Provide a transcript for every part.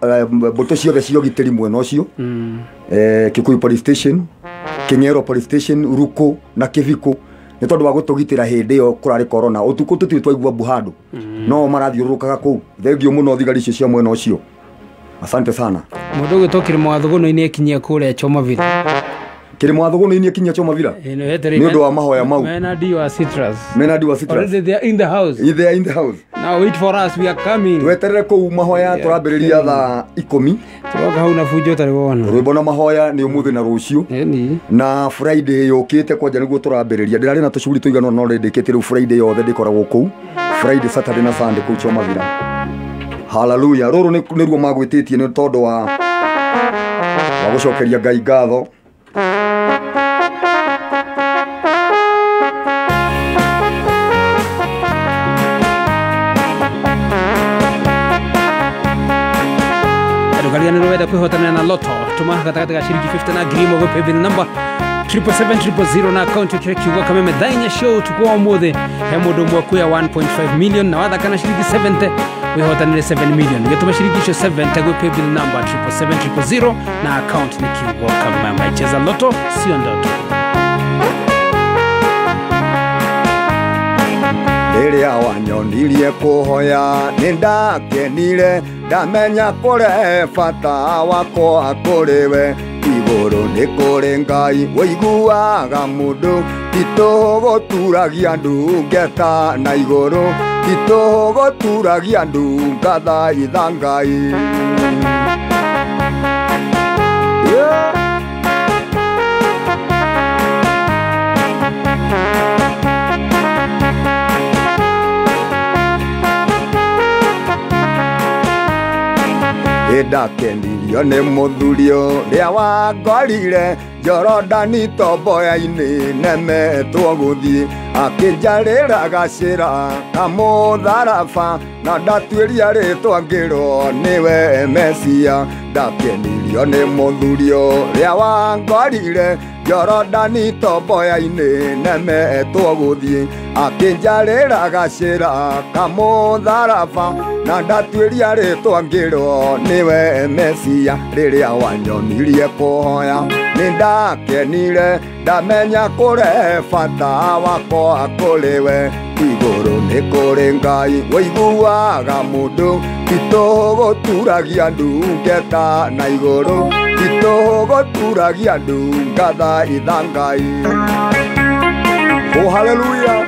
Mbũtũ ciothe cia ũgitĩri mwena ũcio, Kikuyu Police Station, King'ero Police Station, Ruku na Kĩbikũ, nĩ tondũ wa gũtũgitĩra hĩndĩ ĩyo kũrarĩ corona. Ũtukũ tũtirĩ twaigua mbu handũ, no marathiũrũrũkaga kũu. Thengiũ mũno thigari icio cia mwena ũcio, asante sana. Mũndũ ũgĩtwo Kĩrĩma wa Thũgũnũ-inĩ ekinyia kũrĩa Choma Villa. Kĩrĩma wa Thũgũnũ-inĩ ekinyia Choma Villa nĩ ũndũ wa mahoya mau. Mena D wa Citrus. Mena D wa Citrus. Already they are in the house. They are in the house. Now wait for us, we are coming. Tweterere kũu mahoya tũrambĩrĩria thaa 10. Tũroka hau na bunjo ũtarĩ wona. Rwĩmbo na mahoya nĩ ũmũthĩ na rũciũ. Na Friday yũkĩte kwanja nĩguo tũrambĩrĩria. Ndĩrarĩ na tũcuguri tũigana ũna no ndĩkĩtie rĩu Friday yothe ndĩkoragwo kũu. Friday, Saturday na Sunday kũu Choma Villa. Hallelujah. Rũrũ nĩruo magwĩtĩtie nĩ tondũ wa gũcokeria Ngai ngatho. Ndũkariganĩrwo wenda kwĩhotanĩra na Lotto, tũma gatagatĩ ga ciringi 50 na ngiri ĩmwe gwĩ paybill number 777 000 na account ĩkĩre kiugo Kameme. Thaa inya cia ũtukũ wa ũmũthĩ he mũndũ ũmwe kuoya 1.5 million, na wathaka na ciringi 70 wĩhotanĩre 7 million. Gĩtũma ciringi icio 70 gwĩ paybill number 777 000 na account nĩ kiugo Kameme. Cheza Lotto sio ndoto. Rĩrĩa wanyonirie kũhoya nĩ ndakenire, ndamenya kũrehe bata wakwa kũrĩ we. Igũrũ nĩ kũrĩ Ngai ũiguaga mũndũ, ti tũgũturagia ndungata na igũrũ, ti tũgũturagia ndungathaitha Ngai. Yeah. Ndakenirio nĩ mũthuri ũrĩa wangorire Jorodani tomboya-inĩ nemetwo gũthiĩ, akĩnjarĩra gacĩra kamũtharaba, na ndatuĩria rĩtwa ngĩrwo nĩwe Mesia. Ndakenirio nĩ mũthuri ũrĩa wangorire Jorodani tomboya-inĩ nemetwo gũthiĩ, akĩnjarĩra gacĩra kamũtharaba, na ndatuĩria rĩtwa ngĩrwo nĩwe Mesia. Rĩrĩa wanyonirie kũhoya nĩ ndakenire, ndamenya kũrehe bata wakwa kũrĩ we. Igũrũ nĩ kũrĩ Ngai ũiguaga mũndũ, ti tũgũturagia ndungata na igũrũ, ti tũgũturagia ndungathaitha Ngai. Oh, hallelujah.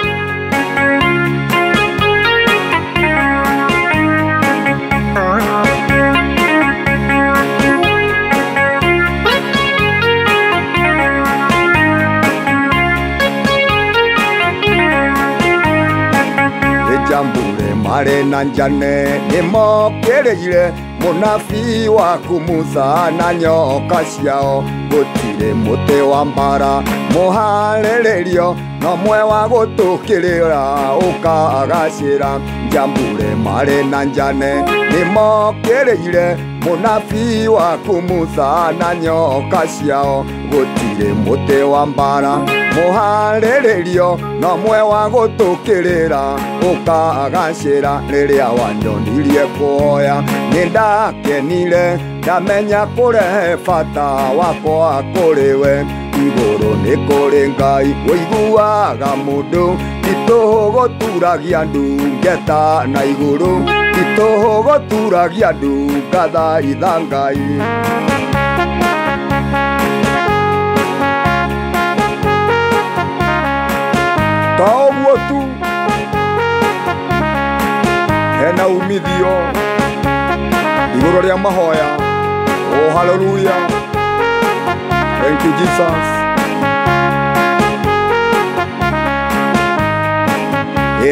Njambure marĩ na njane nĩmokĩrĩire mũnabii waku Musa na nyoka ciao. Gũtirĩ mũtĩ wa mbara mũharĩrĩrio, no mwe wa gũtũkĩrĩra ũkagacĩra. Njambure marĩ na njane nĩmokĩrĩire mũnabii waku Musa na nyoka ciao. Gũtirĩ mũtĩ wa mbara mũharĩrĩrio, no mwe wa gũtũkĩrĩra ũkagacĩra. Rĩrĩa wanyonirie kũhoya nĩ ndakenire, ndamenya kũrehe bata wakwa kũrĩ we. Igũrũ nĩ kũrĩ Ngai ũiguaga mũndũ, ti tũgũturagia ndungata na igũrũ, ti tũgũturagia ndungathaitha Ngai. Ta ũguo tu hena umithio igũrũ rĩa mahoya. Oh, hallelujah. Thank you, Jesus.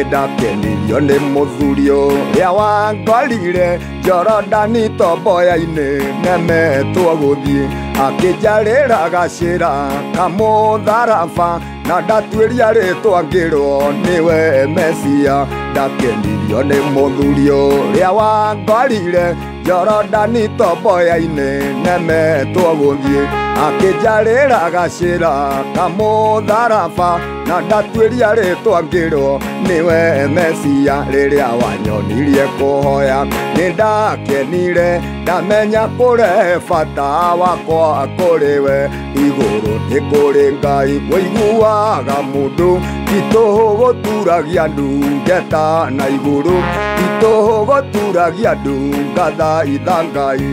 Ndakenirio nĩ mũthuri ũrĩa wangorire Jorodani tomboya-inĩ nemetwo gũthiĩ, akĩnjarĩra gacĩra kamũtharaba, na ndatuĩria rĩtwa ngĩrwo nĩwe Mesia. Ndakenirio nĩ mũthuri ũrĩa wangorire Jorodani tomboya-inĩ nemetwo gũthiĩ, akĩnjarĩra gacĩra kamũtharaba, na ndatuĩria rĩtwa ngĩrwo nĩwe Mesia. Rĩrĩa wanyonirie kũhoya nĩ Nĩndakenire ndamenya kũrehe bata wakwa kũrĩ we. Igũrũ nĩ kũrĩ Ngai ũiguaga mũndũ, ti tũhũ gũturagia ndungata na igũrũ, ti tũhũ gũturagia ndungata itha Ngai.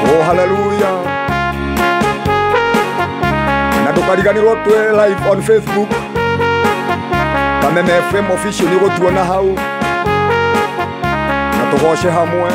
Oh hallelujah. Na ndũkariganĩrwo twĩ live on Facebook Kameme FM official, nĩ ũgũtuona hau na tũgoce hamwe.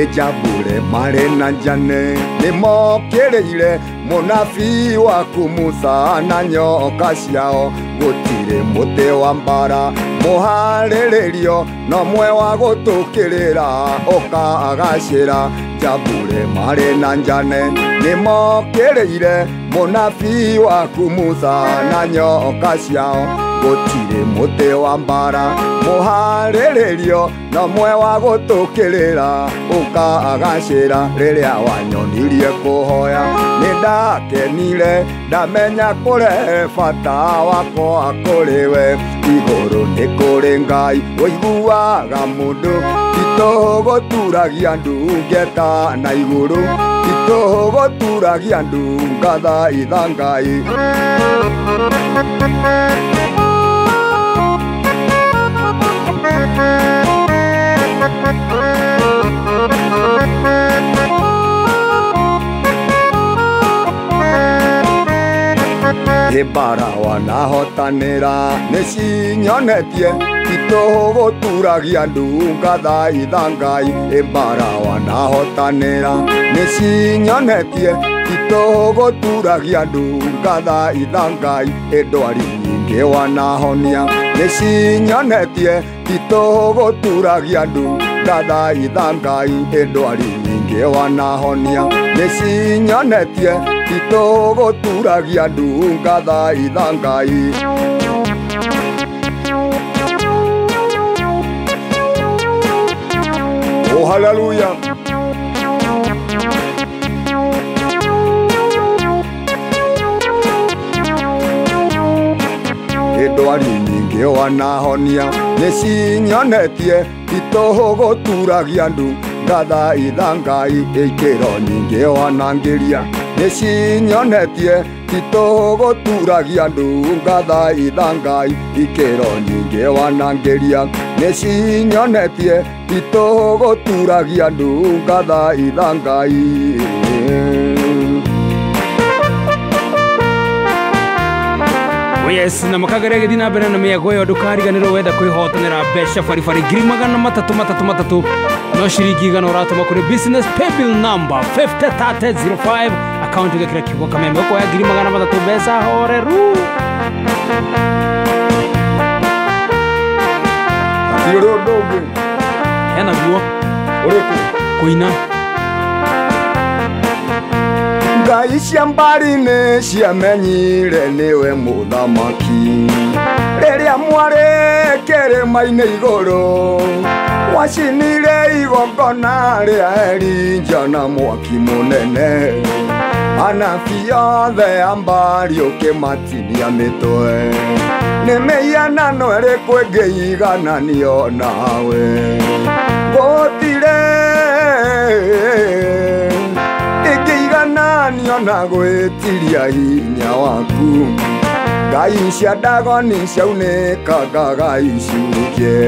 Ĩjambure marĩ na njane nĩmokĩrĩire mũnabii waku Musa na nyoka ciao. Gũtirĩ mũtĩ wa mbara mũharĩrĩrio no mwe wa gũtũkĩrĩra ũkagacĩra. Njambure marĩ na njane nĩmokĩrĩire mũnabii waku Musa na nyoka ciao. Gũtirĩ mũtĩ wa mbara mũharĩrĩrio no mwe wa gũtũkĩrĩra ũkagacĩra. Rĩrĩa wanyonirie kũhoya nĩndakenire ndamenya kũrehe bata wakwa kũrĩ we. Igũrũ nĩ kũrĩ Ngai ũiguaga mũndũ, ti tũhũ gũturagia ndungata na igũrũ, ti tũhũ gũturagia ndungata itha Ngai. Mbara wanahotanĩra nĩcinyonetie ti tũhũ gũturagia ndungata itha Ngai. Mbara wanahotanĩra nĩcinyonetie ti tũhũ gũturagia ndungata itha Ngai. Ndwari nyingĩ wanahonia nĩcinyonetie ti tũhũ gũturagia ndungata itha Ngai. Ndwari nyingĩ wanahonia nĩcinyonetie ti tũhũ gũturagia ndungata itha Ngai. Oh hallelujah. Ndwari nyingĩ wanahonia nĩcinyonetie ti tũhũ gũturagia ndungata itha Ngai. Ikĩro nyingĩ wanangĩria nĩcinyonetie ti tũhũ gũturagia ndungata itha Ngai. Ikĩro nyingĩ wanangĩria nĩcinyonetie ti tũhũ gũturagia ndungata itha Ngai. Yes, na makagere gĩthiĩ na mbere na mĩago ĩyo ndũkariganĩrwo wenda kwĩhotanĩra mbeca baribari 333 no ciringi igana ũratũma kũrĩ business paybill number 503005 account ũgekĩra kiugo Kameme ũkoya 300 mbeca horeru. Hatirĩ ũndũ ũngĩ hena guo ũrĩkũ kũina. Ngai cia mbari nĩ ciamenyire nĩwe mũthamaki rĩrĩa mwarĩ kĩrĩma-inĩ igũrũ wacinire igongona rĩa Elija na mwaki mũnene. Anabii othe a mbari ũkĩmatinia mĩtwe nĩ mĩhianano ĩrĩkũ ĩngĩigananio nawe. Gũtirĩ ĩngĩigananio na gwĩtiria hinya waku. Ngai cia Dagoni ciaunĩkaga icunjĩ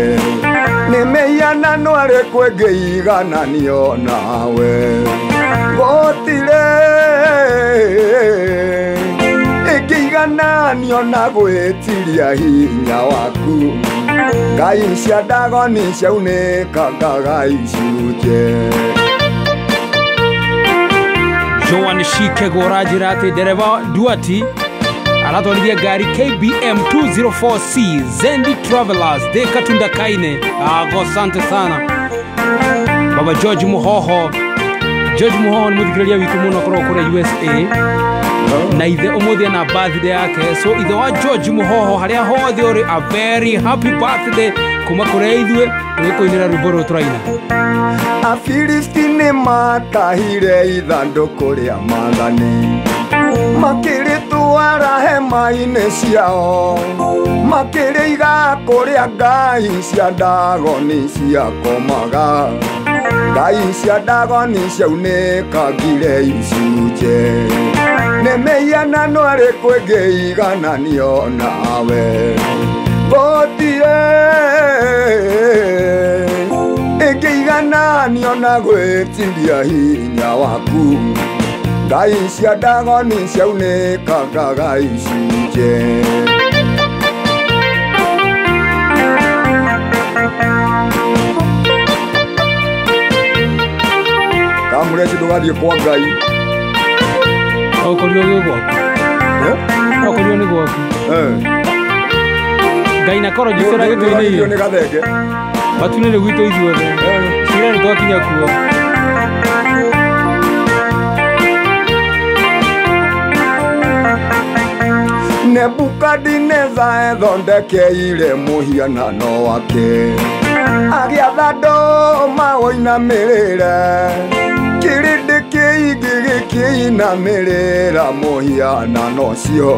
nĩ mĩhianano ĩrĩkũ ĩngĩigananio nawe. Gũtirĩ ĩngĩigananio na gwĩtiria hinya waku. Ngai cia Dagoni ciaunĩkaga icunjĩ. Joan Shikego ũranjĩra atĩ ndereba Duati aratwarithia ngari KBM 204C Zendi Travelers de Katunda Kaine. Ago, asante sana Baba George Muhoho. George Muhoho nĩ mũthikĩrĩria witũ mũno akoragwo kũrĩa USA na ithe ũmũthĩ na birthday yake. So ithe wa George Muhoho harĩa hothe ũrĩ, a very happy birthday kuma kũrĩa ithuĩ tũgĩkũinĩra rwĩmbo rũrũ tũraina. Afilisti nĩ matahire ithandũkũ rĩa maathani Makĩrĩtwara hema-inĩ ciao, makĩrĩiga kũrĩa ngai cia Ndagoni ciakomaga. Ngai cia Ndagoni ciaunĩkangire icunjĩ. Nĩ mĩhianano ĩrĩkũ ĩngĩigananio nawe? Gũtirĩ ĩngĩigananio na gwĩtiria hinya waku. Ngai cia Ndagoni ciaunĩkangaga icunjĩ. Kamũreci ndũgathiĩ kwa Ngai. Okorirwo gwĩ gwaku. Okorirwo nĩ gwaku. Gynecology cira gĩtũ-inĩ nĩ gathenge. Matu-inĩ nĩ gwitũ ithuothe. Cira nĩ twakinya kuo. Nebukadineza ethondekeire mũhianano wake, agĩatha andũ maũinamĩrĩre. Kĩrĩndĩ kĩingĩ gĩkĩinamĩrĩra mũhianano ũcio.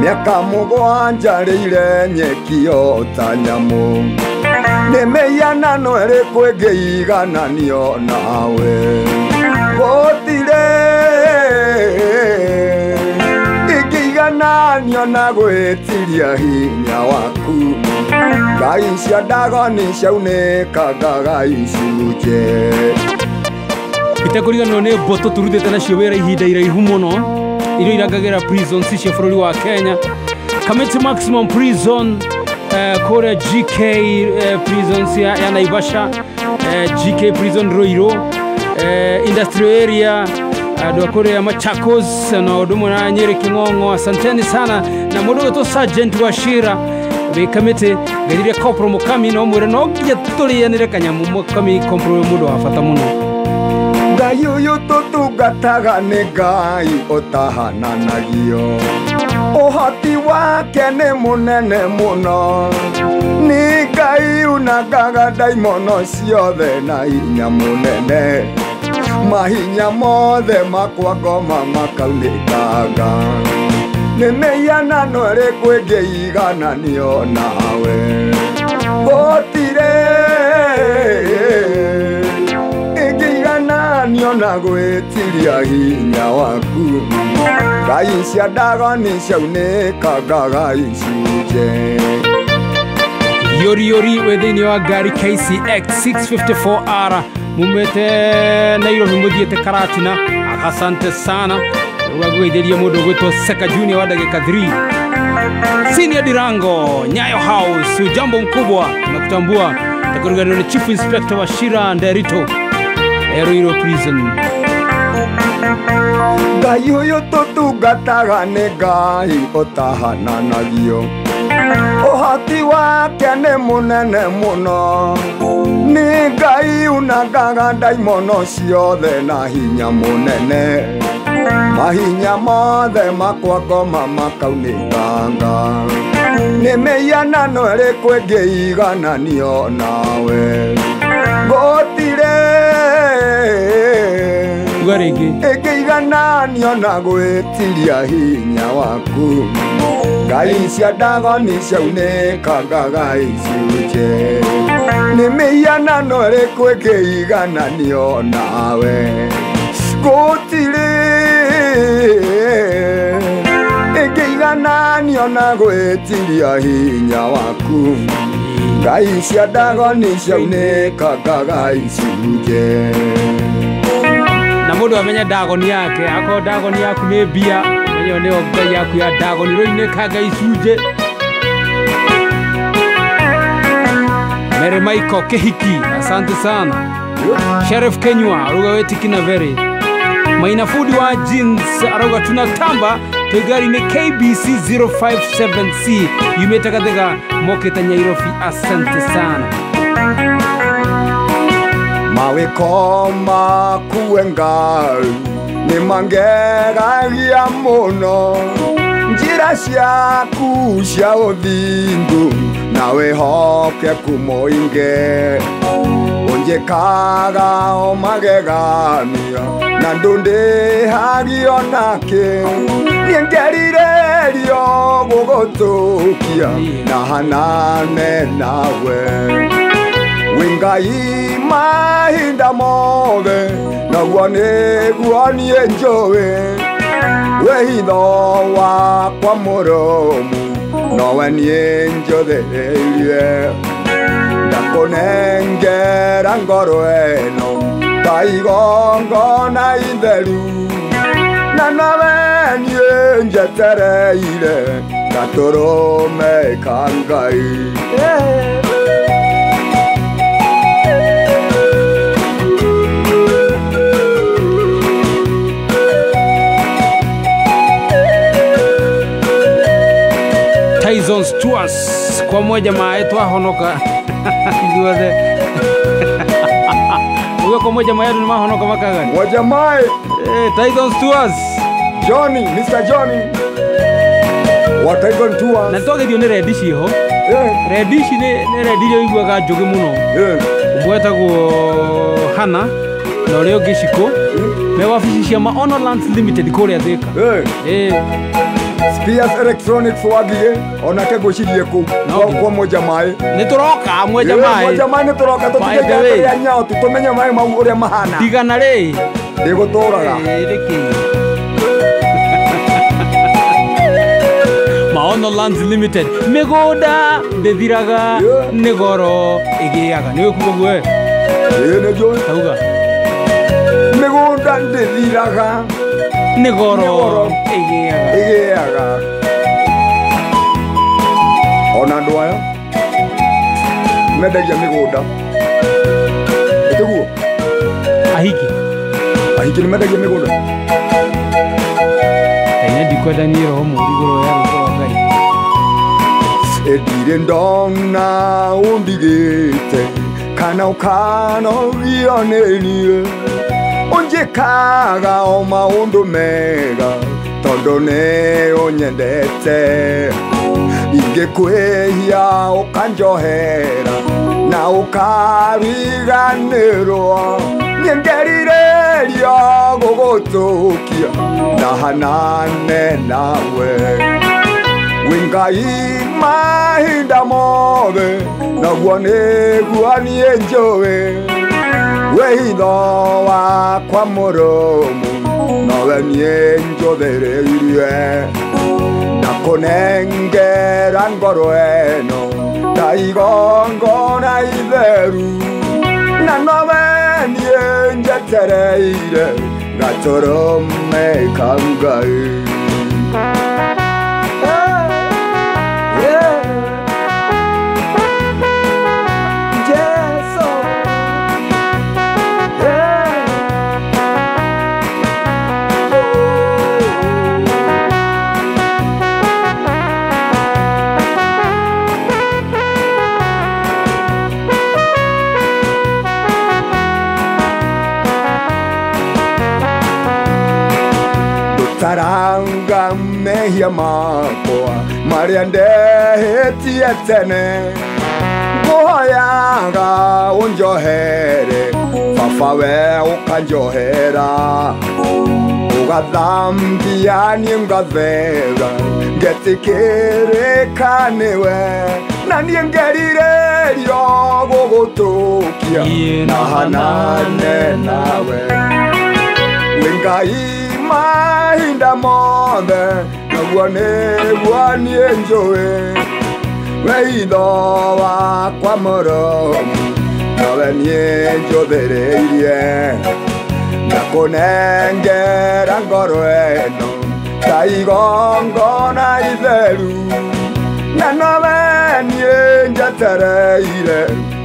Mĩaka mũgwanja rĩire nyeki o ta nyamũ. Nĩ mĩhianano ĩrĩkũ ĩngĩigananio nawe? Gũtirĩ ĩngĩigananio na gwĩtiria hinya waku. Ngai cia Ndagoni ciaunĩkangaga icunjĩ. Itekũriganĩrwo nĩ mbũtũ tũrutĩte nacio wĩra ihinda iraihu mũno, iria irangagĩra prisons cia bũrũri wa Kenya. Kamiti Maximum Prison, kũrĩa GK prisons ya Naivasha, GK Prison Ruiru, Industrial Area, andũ a kũrĩa Machakos na ũndũ ũmwe na Nyeri King'ong'o. Asanteni sana. Na mũndũ ũgwĩtwo Sergeant Wachira wĩ Kamiti, ngeithirie Corporal Mukami, no mwĩre no nginya tũrĩanĩre kanyamũ. Mukami Corporal mũndũ wa bata mũno. Ngai ũyũ tũtungataga nĩ Ngai ũtahananagio. Ũhoti wake nĩ mũnene mũno. Nĩ Ngai unangaga ndaimono ciothe na hinya mũnene. Mahinya mothe makwa ngoma makaunĩkanga. Nĩ mĩhianano ĩrĩkũ ĩngĩigananio nawe? Gũtirĩ ĩngĩigananio na gwĩtiria hinya waku. Ngai cia Ndagoni ciaunĩkangaga icunjĩ. Yori yori wĩ thĩinĩ wa ngari KCX 654R mumĩte Nairobi mũthiĩte Karatina. Asante sana. Wagũgeithĩria mũndũ ũgwĩtwo Seka Junior wa ndagĩka 3. Senior Dirango, Nyayo House, ujambo mkubwa na kutambua. Takuruganiwa ni Chief Inspector wa Shira Nderito, Ruiru Prison. Ngai ũyũ tũtungataga nĩ Ngai ũtahananagio. Ũhoti wake nĩ mũnene mũno. Nĩ Ngai unangaga ndaimono ciothe na hinya mũnene. Mahinya mothe makwa ngoma makaunĩkanga. Nĩ mĩhianano ĩrĩkũ ĩngĩigananio nawe? Gũtirĩ Uga rĩngĩ. ĩngĩigananio na gwĩtiria hinya waku. Ngai cia Ndagoni ciaunĩkangaga icunjĩ. Nĩ mĩhianano ĩrĩkũ ĩngĩigananio nawe? Gũtirĩ ĩngĩigananio na gwĩtiria hinya waku. Ngai cia Ndagoni ciaunĩkangaga icunjĩ. Na mũndũ amenye Ndagoni yake, akorwo Ndagoni yaku nĩ mbia, menye nĩyo ngai yaku ya Ndagoni rũinĩkanga icunjĩ. Mary Michael Kihiki, asante sana. Sheriff Kenywa aruga wetikina very. Maina Fudi wa jeans arauga tunatamba twigari ni KBC 057C yumete katika moketa Nyairobi. Asante sana. Mawiko maku Ngai nĩ mangegagia mũno, njĩra ciaku cia ũthingu na wĩhokeku mũingĩ. Ũnjĩkaga o magegania na ndũndĩhagio nakĩ. Niĩ ngerirĩrio gũgũtũkia na hanane nawe. Wĩ Ngai mahinda mothe naguo nĩguo niĩ njũĩ. Wĩ hitho wakwa mũrũmu nowe niĩ njũthĩrĩirie. Ndakũnengera ngoro ĩno ta igongona itheru na nawe niĩ njetereire gatũrũme ka Ngai. Tyson's Tours kwa moja maĩ twahonoka ithuothe. Ugo kwa moja maĩ andũ nĩmahonoka makaga. Moja maĩ. Tyson's Tours. Johnny, Mr. Johnny wa Tyson Tours. Na twageithio nĩ rendi ciĩho. Rendi ici nĩ rendi iria ũiguaga njũgĩ mũno. Ũmwe etagwo Hana na ũrĩa ũngĩ Shiko. Me wabici cia Maono Lands Limited kũrĩa Thika. Spears Electronics wagie onake ngwĩcirie kũu kwa moja maĩ. Nĩ tũroka mweja maĩ. Mweja maĩ nĩ tũroka tũtige nyao tũmenye maĩ mau ũrĩa mahana. Ndigana rĩ. Ndĩgũtũraga. Nĩkĩ? Maono Lands Limited mĩgũnda ndĩthiraga nĩ goro ĩgĩaga. Nĩ ũkuga ũguo we? Ĩĩ nĩ njũĩ. Tauga. Mĩgũnda ndĩthiraga nĩ goro ĩgĩaga. Ona andũ aya mendagia mĩgũnda. Ĩtiguo? Ahiki. Ahiki nĩ mendagia mĩgũnda. Kaine ndikwenda niĩ roho mũũru igũrũ ya rwĩmbo rwa Ngai. Ndirĩ ndona ũndigĩte kana ũkanogio nĩ niĩ. Ũnjĩkaga o maũndũ mega tondũ nĩ ũnyendete. Ingĩkwĩhia ũkanjohera na ũkariganĩrwo. Niĩ ngerirĩrio gũgũtũkia na hanane nawe. Wĩ Ngai mahinda mothe naguo nĩguo niĩ njũĩ. Wĩ hitho wakwa mũrũmu nowe niĩ njũthĩrĩirie. Ndakũnengera ngoro ĩno ta igongona itheru na nowe niĩ njetereire gatũrũme ka Ngai. Taranga mehia makwa marĩa ndehĩtie tene. Ngũhoyaga ũnjohere baba we ũkanjohera. Ũgathambia niĩ ngathera ngetĩkĩrĩka nĩwe. Na niĩ ngerirĩrio gũgũtũkia na hanane nawe. Wĩ Ngai mahinda mothe naguo nĩguo niĩ njũĩ. Wĩ hitho wakwa mũrũmu nowe niĩ njũthĩrĩirie. Ndakũnengera ngoro ĩno ta igongona itheru na nowe niĩ njetereire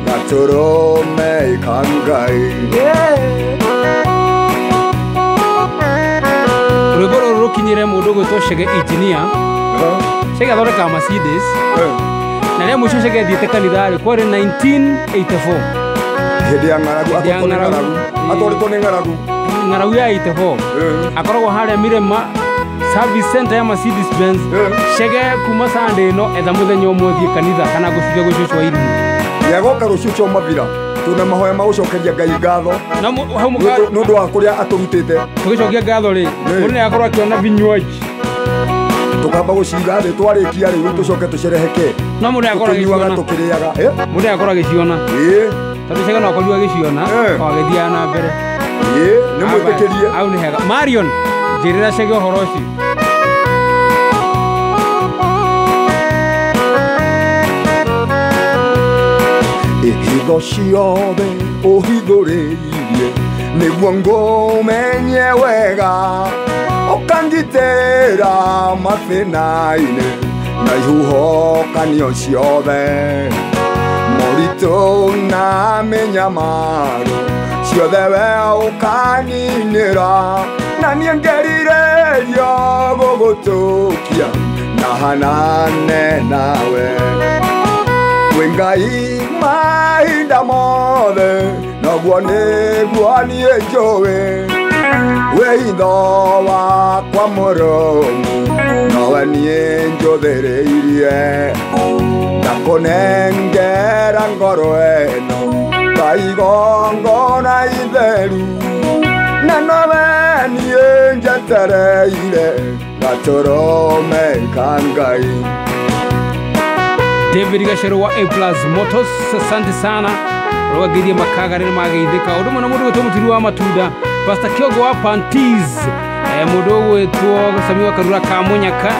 gatũrũme ka Ngai. Rwĩmbo rũrũ rũkinyĩre mũndũ ũgwĩtwo Chege Engineer. Chege athondekaga Mercedes. Na rĩa mũico Chege athiĩte kanitha rĩ kwarĩ 1984. Hĩndĩ ya ng'aragu, atwarĩtwo nĩ ng'aragu. Ng'aragu ya 84. Akoragwo harĩa Mirema Service Center ya Mercedes Benz. Chege kuma Sunday ĩno etha mũthenya ũmwe ũthiĩ kanitha kana ngũcuke gwĩ cũcũ wa Irumi. Nĩagoka rũciũ Choma Villa. Tuna mahoya ma gũcokeria Ngai ngatho. Na hau mũka nĩ ũndũ wa kũrĩa atũrutĩte. Tũgĩcokia ngatho rĩ, mũndũ nĩ akorwo akĩona vinywaji. Tũkamba gũciga thĩ twarĩkia rĩu tũcoke tũcereheke. No mũndũ akorwo agĩciona. Tũkĩrĩaga. Mũndũ akorwo agĩciona. Tondũ cege no akorirwo agĩciona, o agĩthiaga na mbere. Nĩ mwĩtĩkĩrie. Hau nĩ hega. Marion, njĩrĩra cege ũhoro ũcio. Ihitho ciothe ũhithũrĩirie nĩguo ngũmenye wega, ũkangitĩra mathĩna-inĩ na ihuhũkanio ciothe, moritũ na mĩnyamaro ciothe we ũkaninĩra, na niĩ ngerirĩria gũgũtũkia na hanane nawe. Wĩ Ngai mahinda mothe noguo nĩguo niĩ njũĩ, wĩ hitho wakwa mũrũmu nowe niĩ njũthĩrĩirie, ndakũnengera ngoro ĩno ta igongona itheru, na nowe niĩ njetereire gatũrũme ka Ngai. David Gacheru wa A Plus Motors, asante sana. Rwageithie makaga nĩ mageithĩka. Ũndũ ũmwe na mũndũ ũgwĩtwo Mũtiri wa Matunda, Pastor Kĩongo wa Panties, mũndũ ũgwĩtwo Sami wa Karura ka Mũnyaka.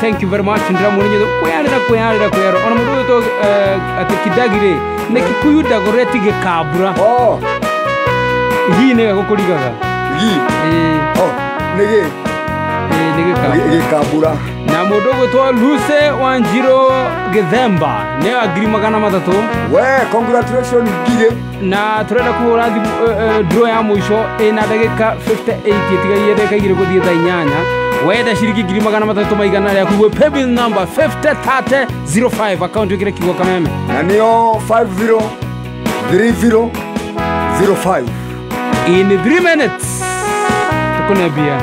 Thank you very much. Ndĩramwona inyuothe kwĩyarĩra kwĩyarĩra kwĩyarĩra. Ona mũndũ ũgwĩtwo atĩ Kidagirĩ nĩ Kikuyu ndagũreti gĩkambura. Gi nĩwe gũkũrigaga. Gi? Nĩ gĩ? Nĩ gĩkambura. Gĩkambura. Na mũndũ ũgwĩtwo Luce Wanjiro Gĩthemba nĩyo 300,000. We, congratulations Ngigĩ. Na tũrenda kũhũra draw ya mũico ĩna ndagĩka 58 ĩtigairie ndagĩka igĩrĩ gũthiĩ thaa inyanya. Wenda ciringi 300,000 rĩaku gwĩ paybill number 503005 account wĩkĩre kiugo Kameme. Na nĩyo 503005. In 3 minutes tũkũnembia.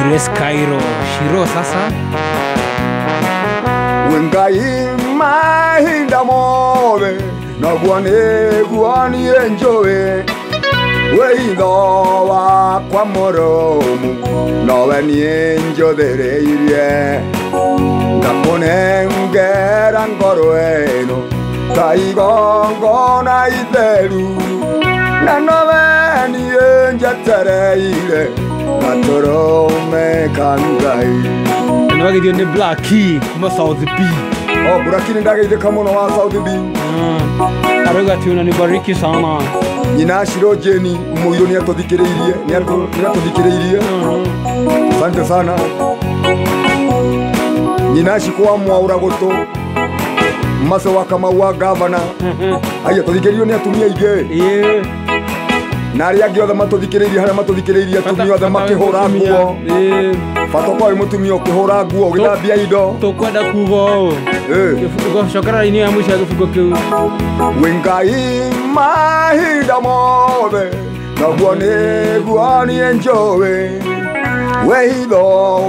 Grace Cairo Shiro sasa. Wĩ Ngai mahinda mothe noguo nĩguo niĩ njũĩ, wĩ hitho wakwa mũrũmu nowe niĩ njũthĩrĩirie, ngakũnengera ngoro ĩno ta igongona itheru, na nowe niĩ njetereire gatũrũme ka Ngai. Nĩ wageithio nĩ Blackie kuma South B. Blackie nĩ ndageithĩka mũno wa South B. Arauga atĩ unanibariki sana. Nyina Shiro Jane mũirũ nĩ atũthikĩrĩirie, nĩ atũthikĩrĩirie. Asante sana. Nyina Shiko wa Mwaura gũtũ, Maso wa Kamau wa gavana. Aya tũthikĩrĩirio nĩ atumia aingĩ. Na arĩa angĩ othe matũthikĩrĩirie harĩa matũthikĩrĩirie atumia othe makĩhũra nguo. Bata ũkorwo wĩ mũtumia ũkĩhũra nguo ũgĩthambia indo. Tũkwenda kuga ũũ. Gũcokera raini ya mũico ya gĩbungo kĩu. Wĩ Ngai mahinda mothe noguo nĩguo niĩ njũĩ, wĩ hitho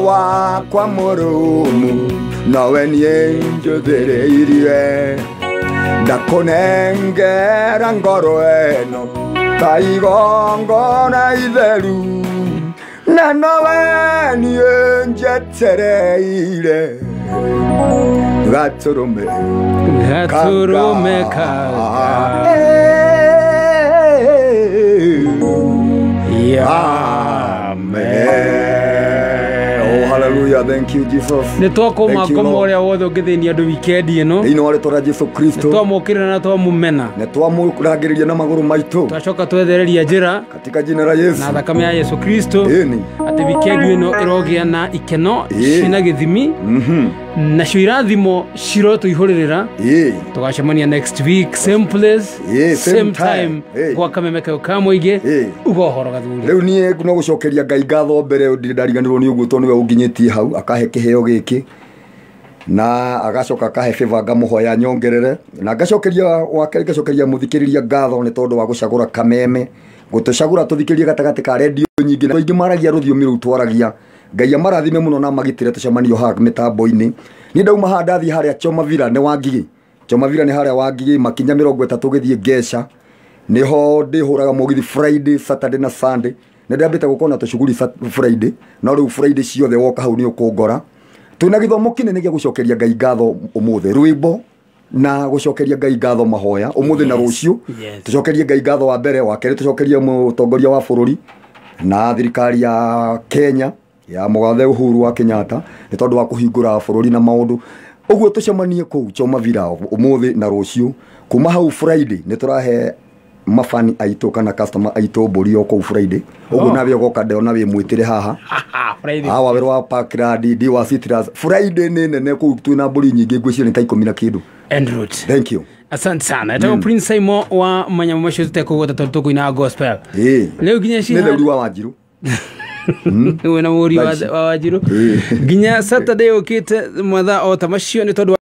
wakwa mũrũmu nowe niĩ njũthĩrĩirie, ndakũnengera ngoro ĩno ta igongona itheru, na nowe niĩ njetereire gatũrũme gatũrũme ka Amen. Oh, hallelujah. Thank you, Jesus. Nĩ twakũma ngoma ũrĩa wothe ũngĩthĩnia andũ wikendi ĩno. Thĩinĩ wa rĩtwa rĩa Jesu Kristo. Nĩ twamũkĩrĩra na twamũmena. Nĩ twamũrangĩrĩria na magũrũ maitũ. Twacoka twethereria njĩra. Katika jina la Yesu. Na thakame ya Yesu Kristo. Ĩni. Atĩ wikendi ĩno ĩrogĩa na ikeno cina gĩthimi. Nacio irathimo cirotũihũrĩrĩra. Tũgacemania next week, same place, same time. Gwa Kameme kau ka mũingĩ. Uga ũhoro gathuri. Rĩu niĩ no gũcokeria Ngai ngatho mbere, ndirĩ ndariganĩrwo nĩ ũguo, tondũ nĩwe ũnginyĩtie hau, akahe kĩheo gĩkĩ na agacoka akahe favor, ngamũhoya nyongerere, na ngacokeria wa kerĩ, ngacokeria mũthikĩrĩria ngatho nĩ tondũ wa gũcagũra Kameme, gũtũcagũra tũthikĩrĩrie gatagatĩ ka redio nyingĩ na aingĩ maragia rũthiomi rũu twaragia. Ngai amarathime mũno na magitĩre. Tũcemanio haha mĩtambo-inĩ. Niĩ ndauma haha ndathiĩ harĩa Choma Villa, nĩ Wangigĩ. Choma Villa nĩ harĩa Wangigĩ, makinya 30 ũgĩthiĩ Ngeca, niho ndĩhũraga mũgithi Friday, Saturday na Sunday. Nĩ ndambĩte gũkorwo na tũcuguri Friday, no rĩu Friday ciothe woka hau nĩ ũkũngora. Twĩna gĩthomo kĩnene gĩa gũcokeria Ngai ngatho ũmũthĩ, rwĩmbo na gũcokeria Ngai ngatho, mahoya ũmũthĩ na rũciũ. Tũcokerie Ngai ngatho wa mbere, wa kerĩ tũcokerie mũtongoria wa bũrũri na thirikari ya Kenya ya mũgathe Uhuru wa Kenyatta nĩ tondũ wa kũhingũra bũrũri na maũndũ ũguo. Tũcemanie kũu Choma Villa ũmũthĩ na rũciũ. Kuma hau Friday nĩ tũrahe mafani aitũ kana customer aitũ mbũri o kũu Friday ũguo. Nawe ũgoka ndona wĩ mwĩtĩre haha. Friday. Hawa werũ wa Parkland, ndi wa Citrus. Friday nĩ nene kũu, twĩna mbũri nyingĩ, ngwĩciria nĩ ta 10 na kĩndũ. En route. Thank you. Asante sana. Etagwo Prince Simon wa manyamũ macio tũtekũgweta tondũ tũkũina gospel. Rĩu nginya nĩ ciha theuri wa Wanjiru. Wĩna mũri Thaa ici. wa Wanjiru. Ĩĩ. Nginya Saturday ũkĩte mathaa o ta macio nĩ tondũ.